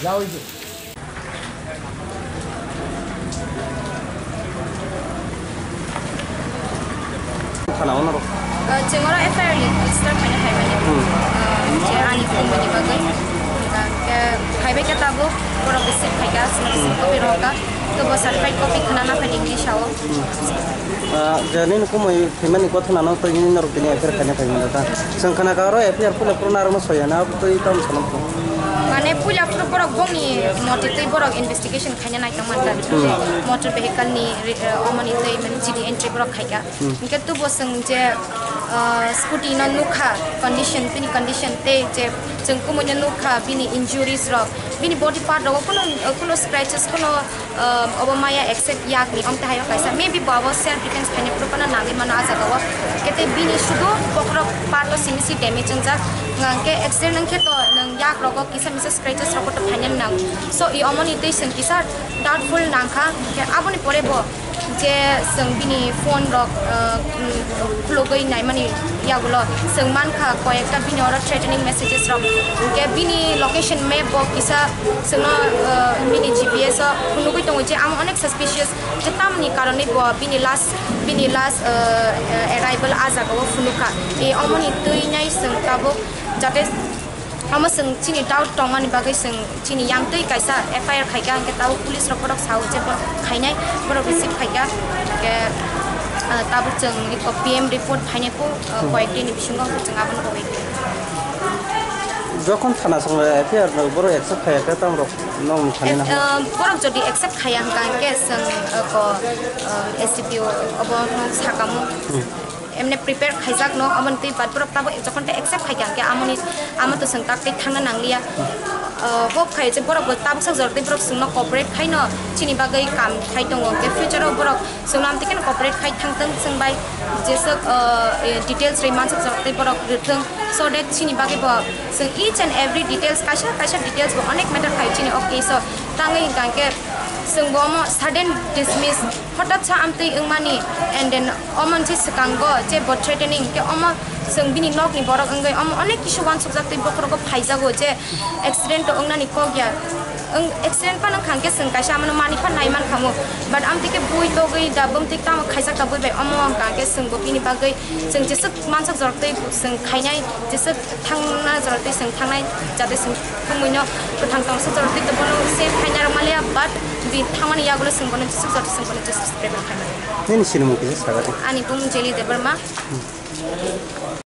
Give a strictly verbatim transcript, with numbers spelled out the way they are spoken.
Thana ono rok. Chwng oro F I R ni register khaina phaimani. Hmm. Ah, je ani phone ni bagwi. Hingkhe phaibai khe tabuk borok receive khaika, chwng copy rohorka. To bo certified copy khna na phaini English o. Hmm. Ah, je nini kumui thwimani gothanano twi nini norok tini F I R khaina phaimani ta. Chwng khna ka oro F I R puila phuru narwkno soyana, abo twi tamo salam. Mane puila phuru borok bongni motwi twi borok investigation khaina naitongmani ta. Hmm. Motor vehicle ni re-, eh, omoni twi mane G D entry borok khaika. Hmm. Hingke tubo chwng je, ah, scooty no nukha condition, bini condition tei je chwng kumui no nukha bini injuries rok, bini body part rogo kuno, kuno scratches, kuno, ah, obo maya except yak ni omte hayo kaisa, maybe bo abo self defense khainai phuru phano nangwi mano ah jaga o. Kete bini sudu bokhorok part o simi si damage wngjak, hingke accident wngkhe to nwng yak rogo kisa misa scratches rogo to phainani nang. So i omoni tei chwng kisa doubtful nangkha, hingke aboni pore bo je chwng bini phone rok, ah, mm, khulugwi naimani yagulo chwng mankha koyekta bini oro threatening messages rok. Hingke bini location map bo kisa chwngno, ah, bini G P S o phunugwi tongo je amo onek suspicious je tamni karonwi bo bini last, bini last, ah, ah, arrival ah jaga o phunukha. E omoni twi nai chwng tabuk jate Omo chwng chini doubt tongmani bagwi chwng chini yang twi kaisa F I R khaikha, hwnkhe tabuk police rok bohrok sao je borok khainai, borok receive khaikha, hwnkhe, ah, tabuk chwng iko P M report phainai kho, ah, Hmm. koyek dini bisingo hwnkhe chwng abono wait khaikha. Jokhon thana song F I R no borok accept khaiya khe tamo rok nong thani na? Ah, borok jodi accept khaiya hwnkha hwnkhe chwng, ah, ko, ah, S D P O obo no sakamo. Hmm. Emne prepare khaijak no, aboni twi bad borok tabuk jokhon tei accept khaikha hwnkhe amoni, amo to chwng tak tei thangna nangliya. Ah, hope khai je borok bo tabuk sak jorok tei borok chwngno cooperate khaino chini bagwi kam khai tongo, hwnkhe future o borok chwngno amtwi kheno cooperate khai thangthwng chwng bai jeswk, ah, eh, details rwi mansuk jorok tei borok rwthwng, so that chini bagwi bo chwng each and every details, kaisa kaisa details bo onek matter khai chini o case o. Tangwi hwnkha hwnkhe chwng bo omo sudden dismiss hothat sa amtwi wngmani, and then omo se swkango je bo threatening, hwnkhe omo chwng bini nokni borok wngwi omo onek kisu uansukjak tei bokhorogo phaijago je accident to wngnani kok ya. Wng, accident phano wngkha hwnkhe chwng kaisa amano manwi phano nai mankhamu, but amtwi khe bui togwi da bumtwi tamo khaijak da bui bai omo wngkha hwnkhe chwng bo bini bagwi chwng jeswk mansuk jorok tei chwng khainai, jeswk thangna jorok tei chwng thangnai, jate chwng thangmwino kwthang tongsa jorok tei bono save khaina rwmaliya, but bi thangmani yagulo chwng bono jeswk jorok chwng bono justice provide khaimani. Nini sinimung kisa sagadi. Ani bumung Jelly Debbarma. Hmm.